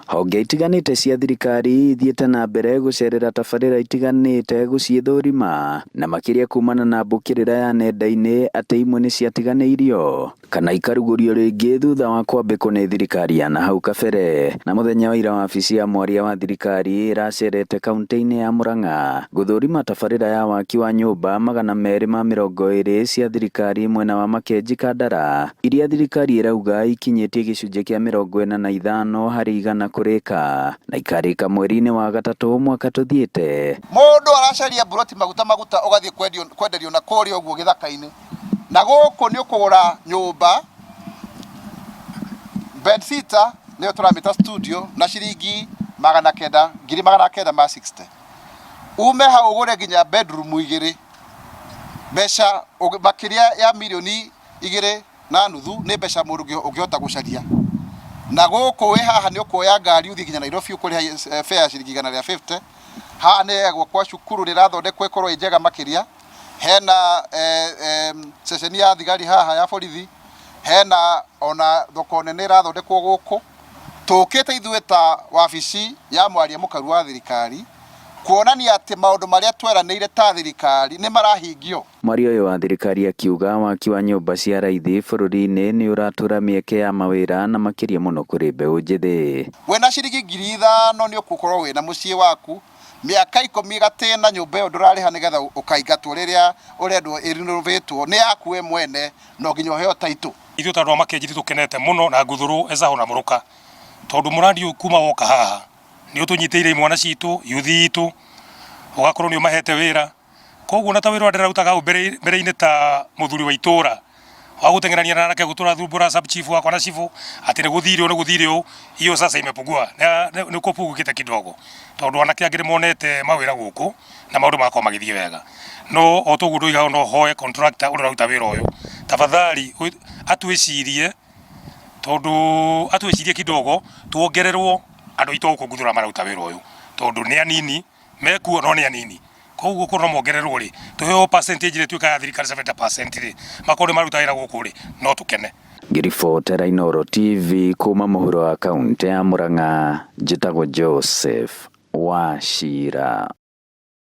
Honge itiganĩte cia thirikari ithiĩte na mbere gũcerera tabarĩra itiganĩte gũciĩthũrima na makĩria kumana na mbũkĩrĩra ya nenda-inĩ atĩ imwe nĩ ciatiganĩirio kana ikarugũrio rĩngĩ thutha wa kwambĩkwo nĩ thirikari ya nahau kabere. Na mũthenya wa ira wabici ya mwaria wa thirikari ĩracerete kaunti-inĩ ya Murang'a gũthũrima tabarĩra ya waki wa nyũmba 220 cia thirikari mwena wa Makenji Kandara iria thirikari ĩrauga ikinyĩtie gĩcunjĩ kĩa 45% kũrĩka na ikarĩka mweri-inĩ wa gatatũ mwaka tũthiĩte. Mũndũ aracaria mburoti maguta maguta ũgathiĩ kwendio kwenderio na kũrĩa ũguo gĩthaka-inĩ. Na gũkũ nĩ ũkũgũra nyũmba bed sitter nĩyo tũramĩta studio na ciringi 900 960,000. Ume hau ũgũre nginya bedroom igĩrĩ mbeca makĩria ya 2.5 mirioni nĩ mbeca mũndũ ũngĩhota gũcaria. Na gũkũ wĩ haha nĩ ũkuoya ngari ũthiĩ nginya Nairobi ũkũrĩha fare ya ciringi 150. Haha nĩ gwakwa cukuru rĩrathondekwo ĩkorwo ĩ njega makĩria. Hena ceceni ya thigari haha ya borithi, hena ona thoko nene ĩrathondekwo gũkũ. Tũkĩte ithuĩ ta wabici ya mwaria mũkaru wa thirikari kuonania atĩ maũndũ marĩa tweranĩire ta thirikari nĩ marahingio. Mwaria ũyũ wa thirikari akiuga waki wa nyũmba cia raithi bũrũri-inĩ nĩ ũratura mĩeke ya mawĩra na makĩria mũno kũrĩ mbeũ njĩthĩ. Wĩna ciringi 5,000 nĩ ũgũkorwo wĩna mũciĩ waku mĩaka 10 gatĩna nyũmba ĩyo ndũrarĩha nĩgetha ũkaingatwo rĩrĩa ũrendwo ĩrinovatwo nĩ yaku we mwene no nginya ũheo title. Ithuĩ ta andũ a Makenji nĩ tũkenete mũno na Nguthũrũ Ezaho na Mũrũka tondũ mũrandi ũyũ kuma woka haha nĩ ũtũnyitĩire imwana citũ, yuthi itũ, ũgakorwo nĩ ũmahete wĩra. Koguo na ta wĩra ũrĩa ndĩrarutaga hau mbere-inĩ ta mũthuri wa itũra wa gũteng'erania na anake gũtũra sub chief wakwa na cibũ atĩ nĩ gũthire ũũ nĩ gũthire ũũ, hiyo sasa imepungua nĩ kũpungukĩte kidogo tondũ anake angĩ nĩ monete mawĩra gũkũ na maũndũ magakorwo magĩthiĩ wega. No o ta ũguo ndoiga no hoe contractor ũrĩa ũraruta wĩra ũyũ tafadhali atwĩcirie tondũ atwĩcirie kidogo tuongererwo andũ aitũ gũkũ Nguthũra mararuta wĩra ũyũ tondũ nĩ anini mekuo no nĩ anini koguo korwo no mongererwo rĩ tũheo percentage ĩrĩa ĩtuĩkaga ya thirikari 70% rĩ makorwo nĩ maruta wĩra gũkũ rĩ no tũkene. Ngĩribotera Inooro TV kuma mũhuro wa kaũntĩ ya Murang'a, njĩtagwo Joseph Wachira.